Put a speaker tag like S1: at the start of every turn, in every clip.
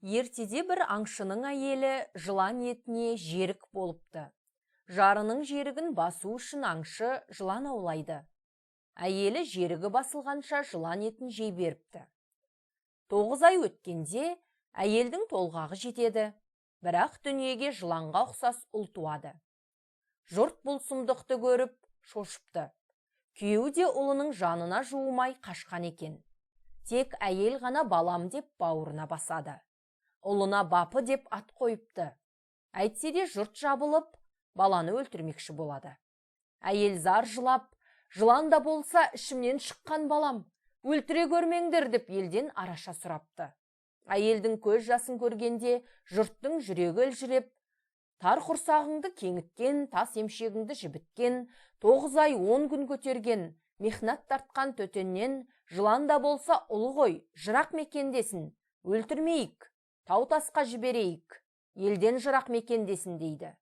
S1: Ертеде бір аңшының әйелі жылан етіне жерік болыпты. Жарының жерігін басу үшін аңшы жылан аулайды. Әйелі жерігі басылғанша жылан етін жей беріпті. 9 ай өткенде әйелдің толғағы жетеді, бірақ дүниеге жыланға ұқсас ұл туады. Жұрт бұл сұмдықты көріп шошыпты. Күйеуі де ұлының жанына жуымай қашқан екен. Тек әйел ғана балам деп бауырына басады. Ұлына Бапы деп ат қойыпты. Әйтсе де, жұрт жабылып, баланы өлтірмекші болады. Әйел зар жылап: «Жылан да болса, ішімнен шыққан балам, өлтіре көрмеңдер», – деп елден араша сұрапты. Әйелдің көз жасын көргенде жұрттың жүрегі елжіреп: «Тар құрсағыңды кеңіткен, тас емшегіңді жібіткен, 9 ай 10 күн көтерген, мехнат тартқан төтеннен жылан да болса ұлы ғой, жырақ мекендесін, өлтірмейік, тау тасқа жіберейік, елден жырақ мекендесін», – дейді.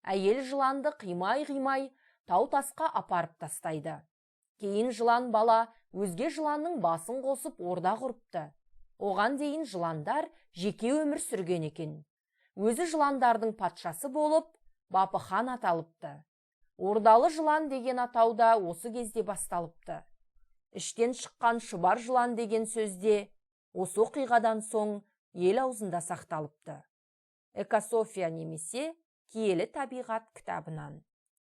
S1: Әйел жыланды қимай-қимай тау тасқа апарып тастайды. Кейін жылан бала өзге жыланның басын қосып, орда құрыпты. Оған дейін жыландар жеке өмір сүрген екен. Өзі жыландардың патшасы болып, Бапы хан аталыпты. Ордалы жылан деген атау да осы кезде басталыпты. Іштен шыққан шұбар жылан деген сөзде осы оқиғадан соң ел аузында сақталыпты. Экософия немесе киелі табиғат кітабынан.